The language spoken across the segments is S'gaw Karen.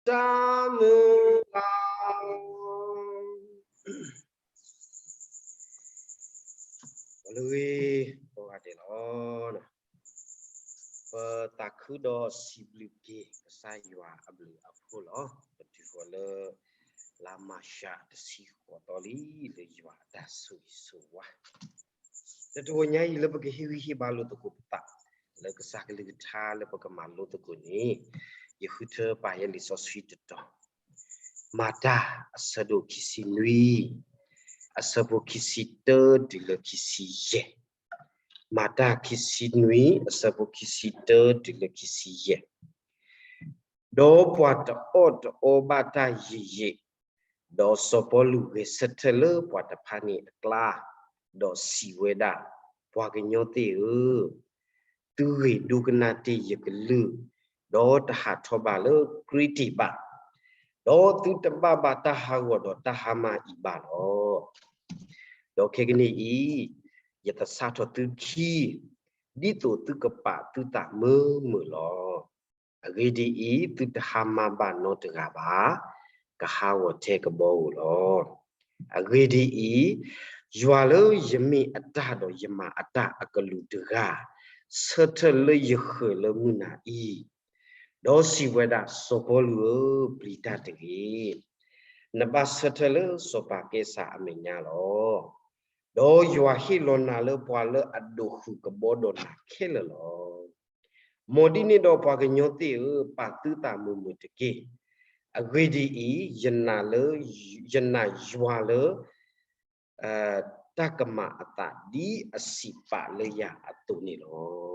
တၢ်မုၢ်လၢ် လၢဂ့ၤ ကိးဂၤဒဲးလီၤ. ပသးခုဒီးစံးဘျုးက့ၤကစၢ်ယွၤအဘျုးအဖှိၣ်လီၤ. ပတုၤဃီၤလၢ လါမၤၡးတဆံဃိးသီလံ လၢယွၤအတၢ်ဆိၣ်ဂ့ၤဆိၣ်ဝါ လၢတဂီၤညါအံၤလၢပကဟ့ၣ်ဂံၢ်ဟ့ၣ်ဘါလိာ်သကိးပသး လၢကစၢ်ကလုၢ်ကထါလၢပကမၤလိသကိးန့ၣ်, ယဃုထၢပာ်ယဲလံာ်စီဆှံတတီၤ, မၤတၢ်အဆၢဒိၣ်ခံဆံနွံ, အဆၢဖိခံဆံတၢတုၤလၢခံဆံယဲၢ်, မၤတၢ်ခံဆံနွံ အဆၢဖိခံဆံတၢတုၤလၢခံဆံယဲၢ်. ဒီးပှၤတအီၣ်တအီဘၣ်တၢ်ယံာ်ယံာ်, ဒီးစီၤပီလူးဂဲၤဆၢထၢၣ်လၢပှၤတဖၣ်န့ၣ်အကျါ, ဒီးစံးဝဲဒၣ်, ပှၤကညီသ့ၣ်ဧၢ, သုဂ့ၤဒိကနၣ်တ့ၢ်ယကလုၢ်, ဒီးတဟးထီၣ်ဘၣ်လၢကြ့တ့ၢ်ဘၣ်, ဒီးသုတဘၣ်ဘၣ်တၢ်ဟးဂီၤဒီးတၢ်ဟါမၢ်အံၤဘၣ်လီၤ. ဒီးခဲကနံၣ်အံၤ, ယသဆၣ်ထီၣ်သုခံ, ဒ်သိးသုကပာ်သုသးမုာ်မုာ်လီၤ. အဂ့ၢ်ဒ်အံၤ, သုတဟါမၢ်ဘၣ်နီတဂၤဘၣ်, ကဟးဂီၤထဲကဘီဧိၤလီၤ. အဂ့ၢ်ဒ်အံၤ, ယွၤလၢယမ့ၢ်အတၢ်ဒီးယမၤအတၢ်အကလူးတဂၤ, ဆၢထၢၣ်လၢယဃၢၤလၢမုၢ်နၤအံၤ, ဒီးစံးဝဲဒၣ်, စီၤပီလူးဧၢ, ပျံၤတၢ်တဂ့ၤ. နဘၣ်ဆၢထၢၣ်လၢစီၤပၤကဲစးအမဲာ်ညါလီၤ. ဒီးယွၤဟ့ၣ်လီၤနၤလၢပှၤလၢအဒိးဃုာ်ကဘီဒီးနၤခဲလၢာ်လီၤ. မ်ဒ်န့ၣ်ဒီးပှၤကညီသ့ၣ်ဧၢ, ပာ်သုသးမုာ်မုာ်တက့ၢ်. အဂ့ၢ်ဒ်အံၤ, ယနာ်ယွၤလၢ တၢ်ကမၤအသးဒ်အစံးပာ်လၢယၤအသိးန့ၣ်လီၤ.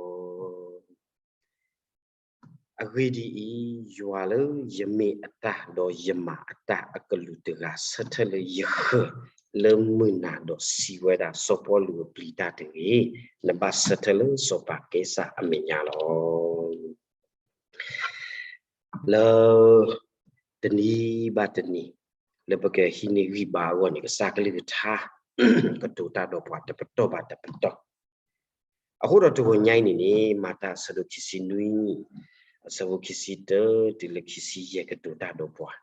အဂ့ၢ်ဒ်အံၤ, ယွၤလၢယမ့ၢ်အတၢ်ဒီးယမၤအတၢ်အကလူးတဂၤ ဆၢထၢၣ်လၢယဃၢၤလၢမုၢ်နၤဒီးစံးဝဲဒၣ်, စီၤပီလူးဧၢ, ပျံၤတၢ်တဂ့ၤ. နဘၣ်ဆၢထၢၣ်လၢစီၤပၤကဲစးအမဲာ်ညါလီၤ. လၢတနံၤဘၣ်တနံၤ လၢပကဟံးန့ၢ်ဂံၢ်ဘါအဂီၢ်န့ၣ်, ကစၢ်ကလုၢ်ကထါ ကတိၤတၢ်ဒီးပှၤတပတီၢ်ဘၣ်တပတီၢ်. အဃိဒီးတဂီၤညါအံၤန့ၣ်န့ၣ်, မၤတၢ်အဆၢဒိၣ်ခံဆံနွံ, အဆၢဖိခံဆံတၢတုၤလၢခံဆံယဲၢ်ကတိၤတၢ်ဒီးပှၤ,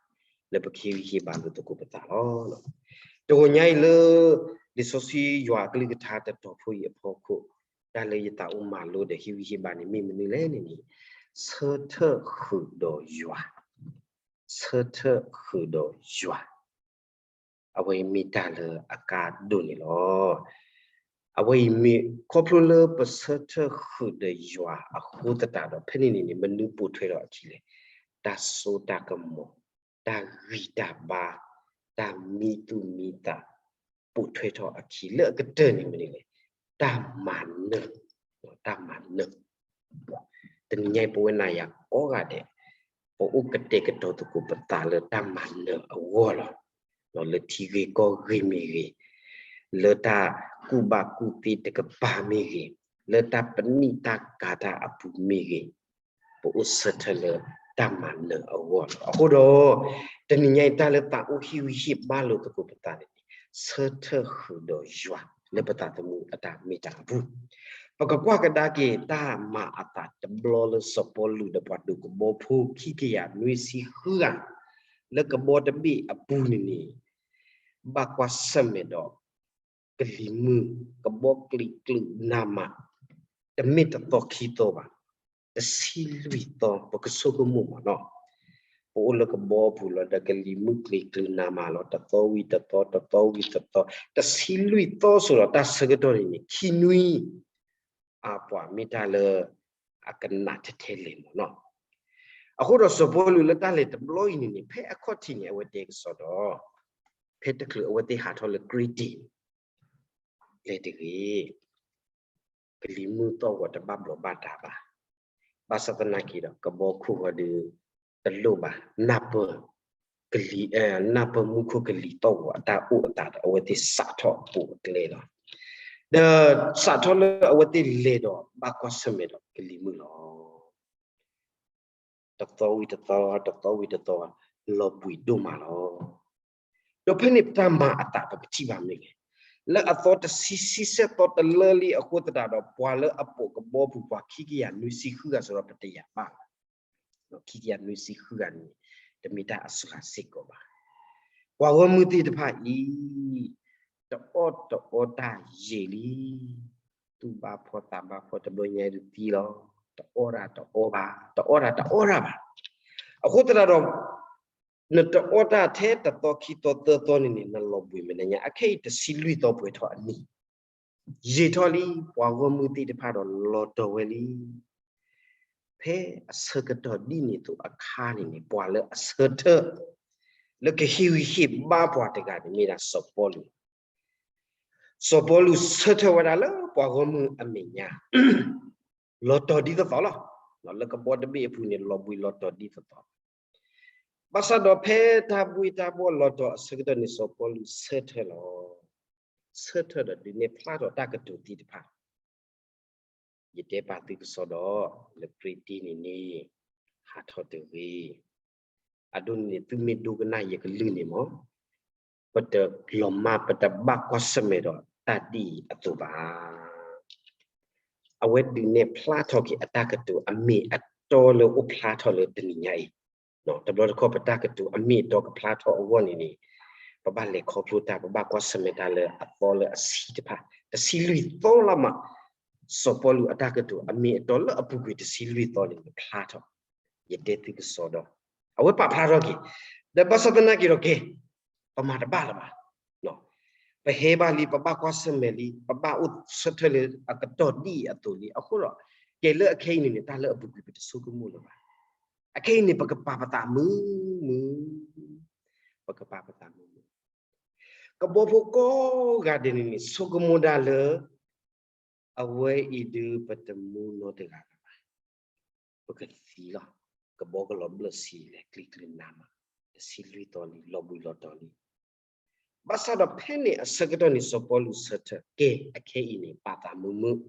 လၢပကဟ့ၣ်ဂံၢ်ဟ့ၣ်ဘါလိာ်သကိးပသးလီၤ. တဂီၤညါအံၤလၢ လံာ်စီဆှံယွၤအကလုၢ်ကထါတတီၤဖိအံၤအဖီခိၣ်, တၢ်လၢယသးအိၣ်မၤလိဒီးဟ့ၣ်ဂံၢ်ဟ့ၣ်ဘါန့ၣ် မ့ၢ်မနုၤလဲၣ်န့ၣ်န့ၣ်, ဆၢထၢၣ်ဃုာ်ဒီးယွၤ, ဆၢထၢၣ်ဃုာ်ဒီးယွၤ အဝဲအံၤမ့ၢ်တၢ်လၢအကါဒိၣ်န့ၣ်လီၤ. အဝဲအံၤမ့ၢ်ခီဖျိလၢပဆၢထၢၣ်ဃုာ်ဒီးယွၤအဃိသတးဒီး ဖဲန့ၣ်န့ၣ်န့ၣ် မနုၤပိာ်ထွဲထီၣ်အခံလဲၣ်. တၢ်စိတၢ်ကမီၤ, တၢ်ဂံၢ်တၢ်ဘါ, တၢ်မံသူၣ်မံသး ပိာ်ထွဲထီၣ်အခံ လၢအကတၢၢ်န့ၣ်မနုၤလဲၣ်, တၢ်မၤနၢၤ, တၢ်မၤနၢၤ တနံၤညါအံၤ ပဝဲနၤယၤကိးဂၤဒဲး, ပအိၣ်ကတဲာ်ကတီၤသကိးပသးလၢတၢ်မၤနၢၤအဂီၢ်လီၤ. လၢထံဂ့ၢ်ကီၢ်ဂ့ၢ်မ့ၢ်ဂ့ၤ, လၢတၢ်ကူၣ်ဘၣ်ကူၣ်သ့တကပၤမ့ၢ်ဂ့ၤ, လၢတၢ်ပနံာ်တၢ်ကၤတၢ်အပူၤမ့ၢ်ဂ့ၤ, ပအိၣ်ဆၢထၢၣ်လၢတၢ်မၤနၢၤအဂီၢ်လီၤ. အဃိဒီး တနံၤညါအံၤ တၢ်လၢသးအိၣ်ဟ့ၣ်ဂံၢ်ဟ့ၣ်ဘါလိာ်သကိးပသးန့ၣ်န့ၣ်, ဆၢထၢၣ်ဃုာ်ဒီးယွၤလၢပသးသမူအတၢ်မ့ၢ်တၢ်အပူၤ, ပကကွၢ်ကဒါက့ၤတၢ်မၤအသးတဘျီလၢစီၤပီလူးဒီးပှၤဒိးကဘီဖိခံကယၤနွံဆံဃုဂၤ လၢကဘီတဘ့ၣ်အပူၤန့ၣ်န့ၣ်, ဘၣ်ကွၢ်ဆၢၣ်မဲာ်ဒီး ကလံၤမုၢ်ကဘီကျံးကျုးနးမး, တမ့ၢ်တသီခံသီဘၣ်, တဆံလွံၢ်သီ ပကဆိကမိၣ်မးနီၤ. ပအိၣ်လၢကဘီပူၤလီၤဒီးကလံၤမုၢ်ကျံးကျုးနးမးလီၤ, တသီဝံၤတသီ, တသီဝံၤတသီ, တဆံလွံၢ်သီဆိလီၤ, တၢ်ဆၢကတီၢ်န့ၣ်န့ၣ် ခံနွံ အပှၤမ့ၢ်တၢ်လၢအကနးထဲထဲလဲၣ်မးနီၤ. အဃိဒီးစီၤပီလူးလၢတၢ်လဲၤတဘျီအံၤန့ၣ်န့ၣ် ဖဲအခီၣ်ထံးန့ၣ် အဝဲတဲကစီဒီး ဖဲတချုးအဝဲသ့ၣ်ဟးထီၣ်လၢကြ့တ့ၢ် လဲၤတဂ့ၤ, ကလံၤမုၢ်သီၣ်ဂီၤတဘၣ်ဘျီးဘၣ်ဒါဘၣ်. ဘၣ်ဆၣ်သနာ်က့ဒီး ကဘီခိၣ်ဂီၤဒုးတလိၣ်ဘၣ်, နၢ်ပၢၢ်ကလံၤ, နၢ်ပၢၢ်မူခိၣ်ကလံၤသီၣ်ဂီၤအတၢ်အိၣ်အသးဒီး အဝဲသ့ၣ်စးထီၣ်ပိာ်အကျဲလီၤ. ဒီးစးထီၣ်လၢအဝဲသ့ၣ်လဲၤဒီး ဘၣ်ကွၢ်ဆၢၣ်မဲာ်ဒီးကလံၤမုၢ်လီၤ. တသီဝံၤတသီ, တသီဝံၤတသီ, လီၤဘှံးဒိၣ်မးလီၤ. ဒီးဖဲန့ၣ်ပတၢ်မၤအသးပကထံၣ်ဘၣ်မ့ၢ်ဂ့ၤ, လၢအသီတဆံဆံဆဲၣ်သီတလၢလံအဃိသတးဒီး ပှၤလၢအပိာ်ကဘီပူၤ ပှၤခံကယၤနွံဆံဃုဂၤစ့ၢ်ကီး ပတယာ်ဘၣ်လီၤ. ခံကယၤနွံဆံဃုဂၤန့ၣ် တမ့ၢ်တၢ်အစှၤစ့ၢ်ကီးဘၣ်. ပှၤဂီၢ်မုၢ်သ့ၣ်တဖၣ်အံၤ တအီၣ်တအီတၢ်ယံာ်လံ. သူၣ်ဘၣ်ဖှီၣ်သးဘၣ်ဖှီၣ်တဘျီညါဒုးသံလီၤ. တအီၣ်တၢ်တအီဘၣ်, တအီၣ်တၢ်တအီတၢ်ဘၣ်. အဃိသတးဒီး နတအီၣ်တၢ်ထဲတသီခံသီသၢသီန့ၣ်န့ၣ် နလီၤဘှံးမဲာ်ညါ အခဲအံၤတဆံလွံၢ်သီပှဲၤထီၣ်အနံၣ် ယံာ်ထီၣ်လံ. ပှၤဂီၢ်မုၢ်သ့ၣ်တဖၣ်ဒီးလီၤတီၤဝဲလံ. ဖဲအဆၢကတီၢ်ဒ်န့ၣ်အသိးအခါန့ၣ်န့ၣ် ပှၤလၢအဆၢထၢၣ် လၢကဟ့ၣ်ဂံၢ်ဟ့ၣ်ဘါပှၤတဂၤန့ၣ် မ့ၢ်ဒၣ်စီၤပီလူး. စီၤပီလူးဆၢထၢၣ်ဝဲဒၣ်လၢပှၤဂီၢ်မုၢ်အမဲာ်ညါ လီၤတီၤဒ်သိးသိးလီၤ. လၢကဘီတဘ့ၣ်အပူၤန့ၣ် လီၤဘှံးလီၤတီၤဒ်သိးသိး. ဘၣ်ဆၣ်ဒီးဖဲတၢ်ဘှံးတၢ်ဘှီၣ်လီၤတီၤအဆၢကတီၢ်န့ၣ် စီၤပီလူးဆၢထၢၣ်လီၤ. ဆၢထၢၣ်ဒီးဒုးနဲၣ်ဖျါထီၣ်တၢ်ကတိၤသ့ၣ်တဖၣ် ယတဲပာ်သုကစီဒီး လၢခရံာ်တံၢ်န့ၣ်န့ၣ် ဟးထီၣ်တဂ့ၤ. အဒိန့ၣ်န့ၣ် သုမ့ၢ်ဒိကနၣ်ယကလုၢ်န့ၣ်မ့ၢ် ပတလီၤမၢ် ပတဘၣ်ကွၢ်ဆၢၣ်မဲာ်ဒီးတၢ်ဒ်အံၤအသိးဘၣ်. အဝဲဒုးနဲၣ်ဖျါထီၣ်က့ၤအတၢ်ကတိၤအမ့ၢ်အတီလၢအိၣ်ဖျါထီၣ်လၢတနံၤညါအံၤ တဘျီတခီၣ်ပတၢ်ကတိၤအမ့ၢ်အတီကဖျါထီၣ်အဂီၢ်န့ၣ်န့ၣ် ပဘၣ်လဲၤခီဖျိတၢ် ပဘၣ်ကွၢ်ဆၢၣ်မဲာ်တၢ်လၢအသီလၢအဆံတဖၣ် တဆံလွံၢ်သီလီၤမး. စီၤပီလူးအတၢ်ကတိၤအမ့ၢ်အတီလၢအပူၤကွံာ်တဆံလွံၢ်သီန့ၣ်န့ၣ် ဖျါထီၣ် ယတဲသုကစီဒီး အဝဲပာ်ဖျါထီၣ်က့ၤ ဒီးဘၣ်ဆၣ်သနာ်က့ဒီးကဲ ပမၤတဘၣ်လၢၤဘၣ်. ပဟဲဘၣ်လံ ပဘၣ်ကွၢ်ဆၢၣ်မဲာ်လံ ပဘၣ်အိၣ်ဆၢထၢၣ်လၢအကတီၢ်ဒ်အံၤအသိးလံ အဃိဒီး ကဲလၢအခဲအံၤန့ၣ်န့ၣ် တၢ်လၢအပူၤကွံာ်ပတဆိကမိၣ်လၢၤဘၣ်. အခဲအံၤန့ၣ် ပကပာ်ပသးမုာ်မုာ် ပကပာ်ပသးမုာ်မုာ်. ကဘီဖိကိးဂၤဒဲးန့ၣ်န့ၣ် ဆိကမိၣ်ဒၣ်လၢ အဝဲအံၤဒုးပတမူနီတဂၤလၢၤဘၣ်. ပကသံလီၤ. ကဘီကလီၤဘျၢၣ်ဆံးလဲၣ် ကျံၤကျုၤနါမး တဆံလွံၢ်သီလံ လီၤဘှံးလီၤတီၤလံ. ဘၣ်ဆၣ်ဒီးဖဲန့ၣ်အဆၢကတီၢ်န့ၣ် စီၤပီလူးဆၢထၢၣ် ကဲ အခဲအံၤန့ၣ် ပာ်သးမုာ်မုာ်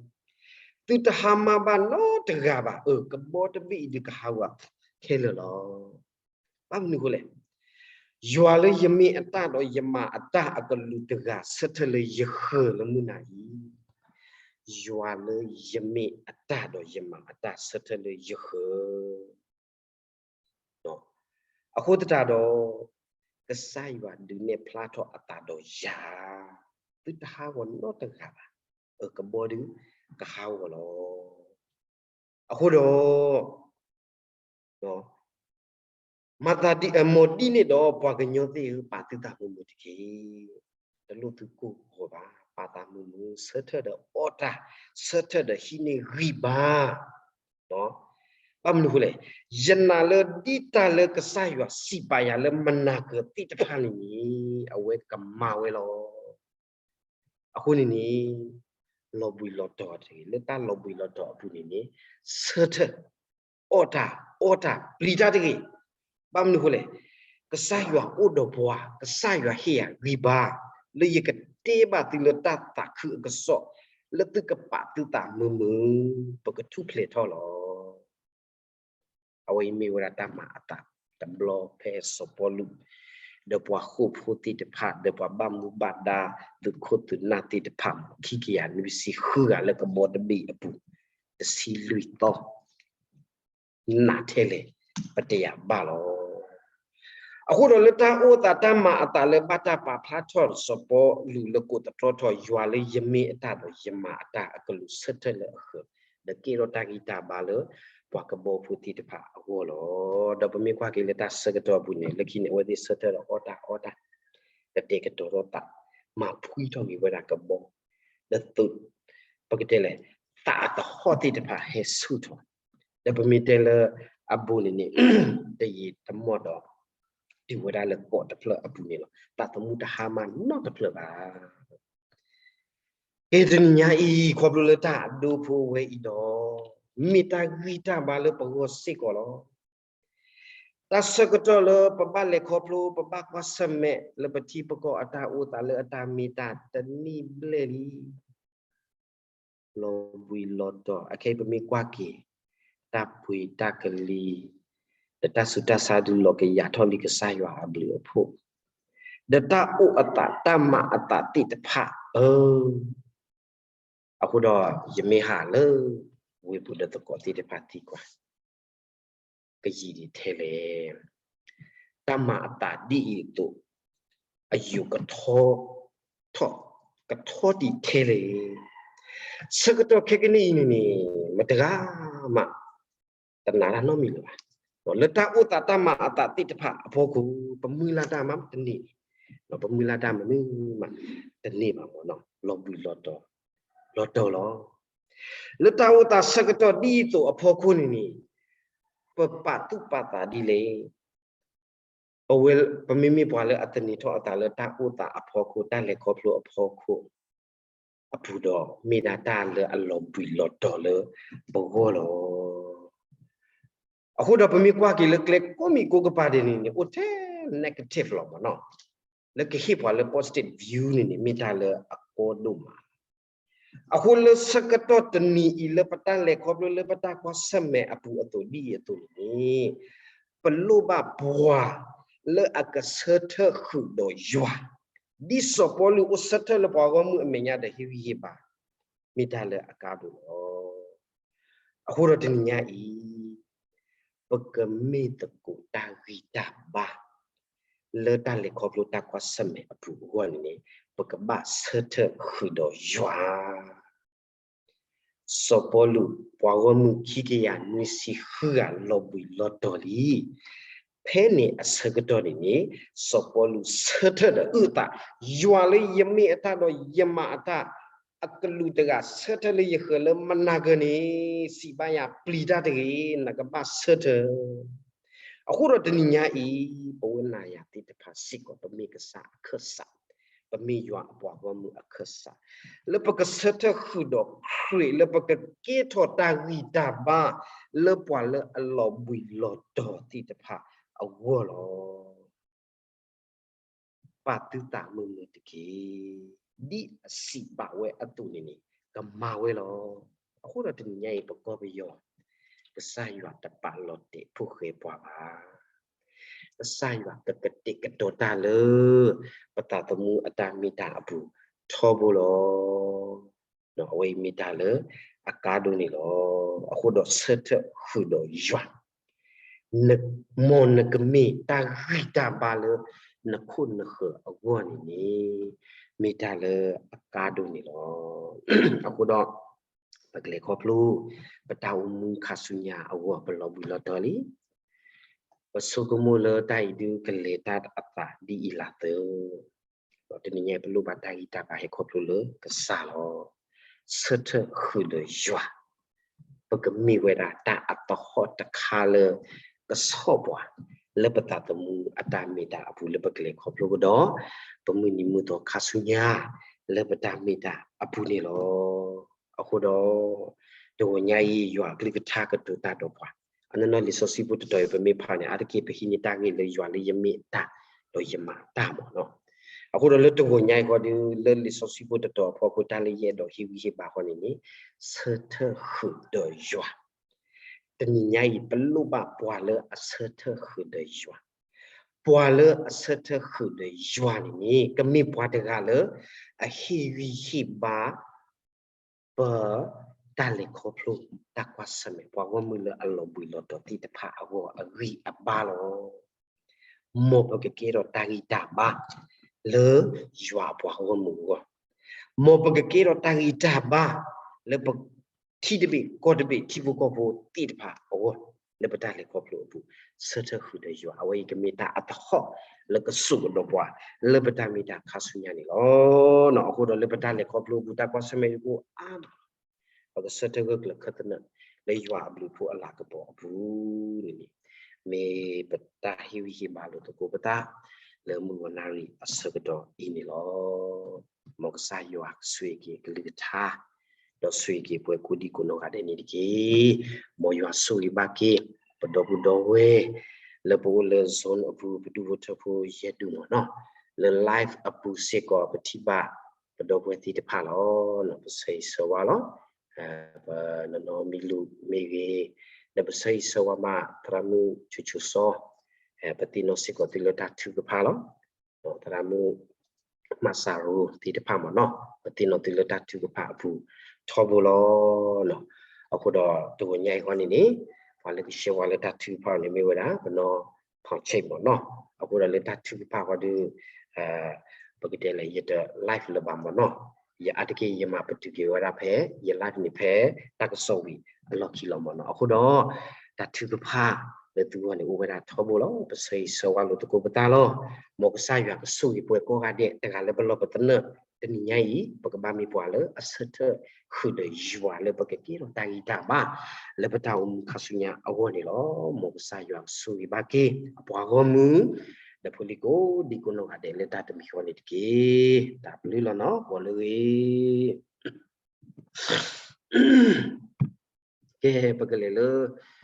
သုတဟါမၢ်ဘၣ်နီတဂၤဘၣ်. အၢ ကဘီတဘ့ၣ်အံၤဒုးကဟးဂီၤခဲလၢာ်လီၤ. ဘၣ်မနုၤအဃိလဲၣ်. ယွၤလၢယမ့ၢ်အတၢ်ဒီးယမၤအတၢ်အကလူးတဂၤ ဆၢထၢၣ်လၢယဃၢၤလၢမုၢ်နၤအံၤ, ယွၤလၢယမ့ၢ်အတၢ်ဒီးယမၤအတၢ် ဆၢထၢၣ်လၢယဃၢၤ အဃိသတးဒီး ကစၢ်ယွၤဒုးနဲၣ်ဖျါထီၣ်အသးဒီးယၤ, သုတဟးဂီၤနီတဂၤဘၣ်. အၢ ကဘီဒုးကဟးဂီၤလီၤ. အဃိဒီး မၤသးဒ်အမ့ၢ်ဒ်န့ၣ်ဒီး ပှၤကညီသ့ၣ်ဧၢ, ပာ်သုသးမုာ်မုာ်တက့ၢ်. တလိၣ်သုကိၢ်ဂီၤဘၣ်, ပာ်သးမုာ်မုာ်, ဆၢထၢၣ်ဒီးအီၣ်တၢ်, ဆၢထၢၣ်ဒီးဟံးန့ၢ်ဂံၢ်ဘါ. ဘၣ်မနုၤအဃိလဲၣ်, ယနာ်လၢဒ်တၢ်လၢကစၢ်ယွၤစံးပာ်ယၤလၢမနၤကၢၤသ့ၣ်တဖၣ်န့ၣ်န့ၣ် အဝဲကမၤဝဲလီၤ. အဃိန့ၣ်န့ၣ် လီၤဘှံးလီၤတီၤတဂ့ၤ, လၢတၢ်လီၤဘှံးလီၤတီၤအပူၤန့ၣ်န့ၣ် ဆၢထၢၣ်, အီၣ်တၢ်, အီတၢ်, ပျံၤတၢ်တဂ့ၤ. ဘၣ်မနုၤအဃိလဲၣ်, ကစၢ်ယွၤအိၣ်ဒီးပှၤ, ကစၢ်ယွၤဟ့ၣ်ယၤဂံၢ်ဘါ, လၢယကတဲဘၣ်သုလၢတၢ်သးခုအကစီၣ်, လၢသုကပာ်သုသးမုာ်မုာ်, ပကထူၣ်ဖျဲးထီၣ်လီၤ. အဝဲအံၤမ့ၢ်ဝဲဒၣ်တၢ်မၤအသးတဘျီဖဲစီၤပီလူး ဒီးပှၤဃိာ်ဖိသ့ၣ်တဖၣ် ဒီးပှၤဘၣ်မူဘၣ်ဒါ သုးခိၣ်သုးနၢ်သ့ၣ်တဖၣ် ခံကယၤနွံဆံဃုဂၤလၢကဘီတဘ့ၣ်အပူၤ တဆံလွံၢ်သီ နးထဲလဲၣ် ပတယာ်ဘၣ်လီၤ. အဃိဒီးလၢတၢ်အိၣ်သးတၢ်မၤအသးလၢဘၣ်တၢ်ပာ်ဖျါထီၣ်စီၤပီလူးလၢကိးသတြီထီၣ် ယွၤလၢယမ့ၢ်အတၢ်ဒီးယမၤအတၢ်အကလူးဆၢထၢၣ်လၢအဃၢၤ ဒီးကဲထီၣ်တၢ်ဂံၢ်တၢ်ဘါလၢပှၤကဘီဖိသ့ၣ်တဖၣ်အဂီၢ်လီၤ. ဒီးပမ့ၢ်ကွၢ်က့ၤလၢတၢ်ဆၢကတီၢ်အပူၤန့ၣ် လၢခံန့ၣ် အဝဲသ့ၣ်ဆၢထၢၣ်ဒီးအီၣ်တၢ်အီတၢ် ကတဲာ်ကတီၤထီၣ်သး မၤဖှံထီၣ်က့ၤဝဲဒၣ်ကဘီ လၢသုး ပကတဲလဲၣ် သးအသဟီၣ်သ့ၣ်တဖၣ်ဟဲဆူၣ်ထီၣ်, ဒီးပမ့ၢ်တဲလၢအဘူးန့ၣ်န့ၣ် တယံာ်တမီၢ်ဒီး တုၤဝဲဒၣ်လၢကီးတဖျၢၣ်အပူၤန့ၣ်လီၤ. သးသမူတဟါမၢ်နီတဖျၢၣ်ဘၣ်. ကဲတနံၤညါအံၤ ခီဖျိလၢတၢ်အဒိဖိဝဲအံၤဒီး မ့ၢ်တၢ်ဂံၢ်တၢ်ဘါလၢပဂီၢ်စ့ၢ်ကီးလီၤ. တၢ်ဆၢကတီၢ်လၢပဘၣ်လဲၤခီဖျိ ပဘၣ်ကွၢ်ဆၢၣ်မဲာ်လၢပထံပကီၢ်အတၢ်အိၣ်သးလၢအတၢ်မ့ၢ်တၢ်တနံၣ်ဘျဲၣ်လံ လီၤဘှံးလီၤတီၤ အခဲအံၤပမ့ၢ်ကွၢ်က့ၤ တၢ်ပှ့ၤတၢ်ကလံၤ ဒီးတၢ်ဆူးတၢ်ဆါဒုးလီၤကယာ်ထီၣ်လံကစၢ်ယွၤအဘျုးအဖှိၣ် ဒီးတၢ်အိၣ်အသးတၢ်မၤအသးသ့ၣ်တဖၣ်ဧၢ, အဃိဒီးယမ့ၢ်ဟးလၢ ဝ့ၢ်ပူၤဒီးသကိးသ့ၣ်တဖၣ်သံကွၢ် ကယံာ်ဒံးထဲလဲၣ်. တၢ်မၤအသးဒ်အံၤအသိး အယိာ်ကထီ ထီၣ် ကထီတံာ်ထဲလဲၣ်. ဆၢကတီၢ်ခဲကနံၣ်အံၤန့ၣ်န့ၣ် မတဂၤမး တနာ်တၢ်နီတမံၤလၢၤဘၣ်. လၢတၢ်အိၣ်သးတၢ်မၤအသးသ့ၣ်တဖၣ်အဖီခိၣ် ပမုၢ်လၢ်တၢ်မးတန့ၢ်, ပမုၢ်လၢ်တၢ်မနုၤမး တန့ၢ်ဘၣ်မ့ၢ်နီၤ, လီၤဘှံးလီၤတီၤ လီၤတီၤလီၤ. လၢတၢ်အိၣ်သးဆၢကတီၢ်ဒ်အံၤအသိးအဖီခိၣ်န့ၣ်န့ၣ် ပပာ်သူၣ်ပာ်သးဒ်လဲၣ်. ပဝဲ ပမ့မ့ၢ်ပှၤလၢအသန့ၤထီၣ်အသးလၢတၢ်အိၣ်သးအဖီခိၣ် တၢ်လဲၤခီဖျိအဖီခိၣ်အပူၤဒီး မ့ၢ်ဒၣ်တၢ်လၢအလီၤဘှံးလီၤတီၤလၢပဂီၢ်လီၤ. အဃိဒီးပမ့ၢ်ကွၢ်က့ၤလၢကျဲကိးမံၤကိးကပၤဒ်န့ၣ်န့ၣ် အိၣ်ထဲ negative လီၤမ့ၢ်နီၤ. လၢကဟ့ၣ်ပှၤလၢ positive view န့ၣ်န့ၣ် မ့ၢ်တၢ်လၢအကီဒိၣ်မး အဃိလၢဆၢကတီၢ်တနံၤအံၤလၢပတၢ်လဲၤခီဖျိလၢပတၢ်ကွၢ်ဆၢၣ်မဲာ်အပူၤအသိးဒ်အံၤအသိးန့ၣ်န့ၣ် ပလိၣ်ဘၣ်ပှၤလၢအကဆၢထၢၣ်ဃုာ်ဒီးယွၤ, ဒ်စီၤပီလူးအိၣ်ဆၢထၢၣ်လၢပှၤဂီၢ်မုၢ်အမဲာ်ညါဒီးဟ့ၣ်ဂံၢ်ဟ့ၣ်ဘါ, မ့ၢ်တၢ်လၢအကါဒိၣ်လီၤ. အဃိဒီးတနံၤညါအံၤ ပကမ့ၢ်သကိးတၢ်ဂံၢ်တၢ်ဘါ လၢတၢ်လဲၤခီဖျိတၢ်ကွၢ်ဆၢၣ်မဲာ်အပူၤအဂီၢ်န့ၣ်န့ၣ် ပကဘၣ်ဆၢထၢၣ်ဃုာ်ဒီးယွၤ. စီၤပီလူး ပှၤဂီၢ်မုၢ်ခံကယၤနွံဆံဃုဂၤလီၤဘှံးလီၤတီၤလံ. ဖဲန့ၣ်အဆၢကတီၢ်န့ၣ်န့ၣ် စီၤပီလူးဆၢထၢၣ်ဒီးအုၣ်အသး, ယွၤလၢယမ့ၢ်အတၢ်ဒီးယမၤအတၢ် အကလူးတဂၤဆၢထၢၣ်လၢယဃၢၤလၢမနၤကၢၤန့ၣ် စံးဘၣ်ယၤပျံၤတၢ်တဂ့ၤ, နကဘၣ်ဆၢထၢၣ်. အဃိဒီးတနံၤညါအံၤ ပဝဲနၤယၤသ့ၣ်တဖၣ်စ့ၢ်ကီး ပမ့ၢ်ကစၢ်အခၢၣ်စး, ပမ့ၢ်ယွၤအပှၤဂီၢ်မုၢ်အခၢၣ်စး, လၢပကဆၢထၢၣ်ဃုာ်ဒီးခရံာ် လၢပကကဲထီၣ်တၢ်ဂံၢ်တၢ်ဘါ လၢပှၤလၢအလီၤဘှံးလီၤတီၤသ့ၣ်တဖၣ်အဂီၢ်လီၤ. ပာ်သုသးမုာ်မုာ်တက့ၢ်. ဒ်အစံးဘၣ်ဝဲအသိးန့ၣ်န့ၣ် ကမၤဝဲလီၤ. အဃိဒီးတနံၤညါအံၤ ပကီၢ်ပယီၤ ကစၢ်ယွၤတပာ်လီၤတဲာ်ဖိၣ်ဃဲပှၤဘၣ်. ကစၢ်ယွၤကကတဲာ်ကတီၤတၢ်လၢ ပသးသမူအတၢ်မ့ၢ်တၢ်အပူၤထီဘိလီၤ. အဝဲအံၤမ့ၢ်တၢ်လၢအကါဒိၣ်န့ၣ်လီၤ. အဃိဒီးဆၢထၢၣ်ဃုာ်ဒီးယွၤ မ်နကမ့ၢ်တၢ်ဂံၢ်တၢ်ဘါလၢ နခိၣ်နဃၢၤအဂီၢ်န့ၣ်န့ၣ် မ့ၢ်တၢ်လၢအကါဒိၣ်န့ၣ်လီၤ. အဃိဒီး ပကလဲၤခီဖျိ ပတၢ်အိၣ်မူခါဆူညါအဂီၢ် ပလီၤဘှံးလီၤတီၤလံ. ပဆိကမိၣ်လၢတၢ်အံၤဒုးကလဲၤတၢ်အသးဒ်အံၤလၢ်သၢ ဒီးတနံၤညါအံၤပလိၣ်ဘၣ်တၢ်ဂံၢ်တၢ်ဘါဟဲခီဖျိလၢကစၢ်လီၤ. ဆၢထၢၣ်ဃုာ်ဒီးယွၤ ပကမ့ၢ်ဝဲဒၣ်တၢ်အသဟီၣ်တခါလၢ ကဆီၣ်ပှၤ လၢပသးသမူအတၢ်မ့ၢ်တၢ်အပူၤလၢပကလဲၤခီဖျိကဒီး ပမုၢ်နံၤမုၢ်သီခါဆူညါ လၢပတၢ်မ့ၢ်တၢ်အပူၤန့ၣ်လီၤ. အဃိဒီး တဂီၤညါအံၤ ယွၤအကလုၢ်ကထါကတိၤတၢ်ဒီးပှၤ အနီၢ်နီၢ်လံာ်စီဆှံဖိတတီၤအံၤ ပမ့ၢ်ဖးန့ၣ် အါတက့ၢ်ပဟံးန့ၢ်တၢ်ဂ့ၢ်လၢယွၤလၢယမ့ၢ်အတၢ် ဒီးယမၤအတၢ်မ့ၢ်နီၤ. အဃိဒီးလၢတဂီၤညါအံၤဃီဒီး လၢလံာ်စီဆှံဖိတတီၤအဖီခိၣ် တၢ်လၢယအဲၣ်ဒိးဟ့ၣ်ဂံၢ်ဟ့ၣ်ဘါဃီန့ၣ်န့ၣ် ဆၢထၢၣ်ဃုာ်ဒီးယွၤ တနံၤညါအံၤ ပလိၣ်ဘၣ်ပှၤလၢအဆၢထၢၣ်ဃုာ်ဒီးယွၤ, ပှၤလၢအဆၢထၢၣ်ဃုာ်ဒီးယွၤန့ၣ်န့ၣ် ကမ့ၢ်ပှၤတဂၤလၢ အဟ့ၣ်ဂံၢ်ဟ့ၣ်ဘါ ပ တၢ်လဲၤခီဖျိ တၢ်ကွၢ်ဆၢၣ်မဲာ် ပှၤဂီၢ်မုၢ်လၢအလီၤဘှံးလီၤတီၤသ့ၣ်တဖၣ်အဂီၢ် အဂံၢ်အဘါလီၤ. မ်ပကကဲထီၣ်တၢ်ဂံၢ်တၢ်ဘါ လၢယွၤအပှၤဂီၢ်မုၢ်အဂီၢ်, မ်ပကကဲထီၣ်တၢ်ဂံၢ်တၢ်ဘါ လၢပ ထံတဘ့ၣ်ကီၢ်တဘ့ၣ် ထံဖိကီၢ်ဖိသ့ၣ်တဖၣ်အဂီၢ်, လၢပတၢ်လဲၤခီဖျိအပူၤ ဆၢထၢၣ်ဃုာ်ဒီးယွၤ အဝဲအံၤကမ့ၢ်တၢ်အသဟီၣ်လၢကစိာ်ကဒီးပှၤ လၢပတၢ်မ့ၢ်တၢ်ခါဆူညါန့ၣ်လီၤ. အဃိဒီးလၢပတၢ်လဲၤခီဖျိအပူၤ တၢ်ကွၢ်ဆၢၣ်မဲာ်အံၤအိၣ်အါမး ပကဆၢထၢၣ်ဂၢၢ်ကျၢၤခၢၣ်သနၢၣ် လၢယွၤအဘျုးအဖှိၣ်အလၤကပီၤအပူၤန့ၣ်န့ၣ် မ့ၢ်ပတၢ်ဟ့ၣ်ဂံၢ်ဟ့ၣ်ဘါလိာ်သကိးပသး လၢမုၢ်ဂီၤနၣ်ရံၣ်အဆၢကတီၢ်အံၤန့ၣ်လီၤ. မ်ကစၢ်ယွၤဆိၣ်ဂ့ၤက့ၤကလုၢ်ကထါ ဒီးဆိၣ်ဂ့ၤက့ၤပှၤကိးဒံကိးနီၢ်ဂၤဒဲးန့ၣ်တက့ၢ်. မ်ယွၤဆိၣ်ဂ့ၤဘၣ်က့ၤ ပဒီပုၢ်ဒီဝဲၢ် လၢပအိၣ်လၢ zone အပူၤ ပဒူၣ်ဖိထၢဖိယဲၢ်ဒူၣ်မ့ၢ်နီၤ, လၢ live အပူၤစ့ၢ်ကီး ပထံၣ်ဘၣ်ပဒီပုၢ်ဝဲၢ်သ့ၣ်တဖၣ်လီၤ. ပဆၢဂ့ၤဆၢဝါလီၤ. ပနီၢ်မံလူးမ့ၢ်ဂ့ၤ, ဒီးပဆၢဂ့ၤဆၢဝါမး သရၣ်မုၣ်ဆိဆိစီ ပသ့ၣ်နီၣ်စ့ၢ်ကီးသုလၢတၢ်ထုကဖၣ်လီၤ. သရၣ်မုၣ် မၤစၢ်ရိၤသ့ၣ်တဖၣ်မ့ၢ်နီၤ, ပသ့ၣ်နီၣ်သုလၢတၢ်ထုကဖၣ်အပူၤထီဘိလီၤ. အဃိဒီးတဂီၤညါအံၤဃီန့ၣ်န့ၣ် ပှၤလၢကဆှၢဝါလၢတၢ်ထုကဖၣ်န့ၣ်မ့ၢ်ဝဲဒၣ် ပနီၢ်ဖီၣ်ဆဲးမ့ၢ်နီၤ, အဃိဒီးလၢတၢ်ထုကဖၣ်ဃီဒီး ပကတဲလဲၣ် ယတ live လၢၤဘၣ်မ့ၢ်နီၤ. ယအါတက့ၢ်ယမၤပတုာ်က့ၤဝဲဒၣ်ဖဲ ယ live န့ၣ်ဖဲ တၢ်ကစီၣ်ဝံၤအလီၢ်ခံလီၤမ့ၢ်နီၤ. အဃိဒီး တၢ်ထုကဖၣ်လၢသုဂီၢ်န့ၣ် အိၣ်ဝဲဒၣ်ထီဘိလီၤ. ပဆၢဂ့ၤဆၢဝါလိာ်သကိးပသးလီၤ. မ်ကစၢ်ယွၤကဆိၣ်ဂ့ၤပှၤကိးဂၤဒဲး တဂၤလၢပလီၢ်ပသနၢၣ် တနံၤညါအံၤ ပကဘၣ်မ့ၢ်ပှၤလၢအဆၢထၢၣ်ဃုာ်ဒီးယွၤလၢပကကဲထီၣ်တၢ်ဂံၢ်တၢ်ဘါ လၢပတၢ်အိၣ်မူခါဆူညါအဂီၢ်န့ၣ်လီၤ. မ်ကစၢ်ယွၤကဆိၣ်ဂ့ၤဘၣ်က့ၤအပှၤဂီၢ်မုၢ် ဒီးဖိလံၤကိးဒံကိးနီၢ်ဂၤဒဲးလၢတၢ်တမံၤဃီန့ၣ်တက့ၢ်. တၢ်ဘျုးလီၤနီၤ ဂီၤလၢဂ့ၤ. ကဲ ပကလဲၤလၢ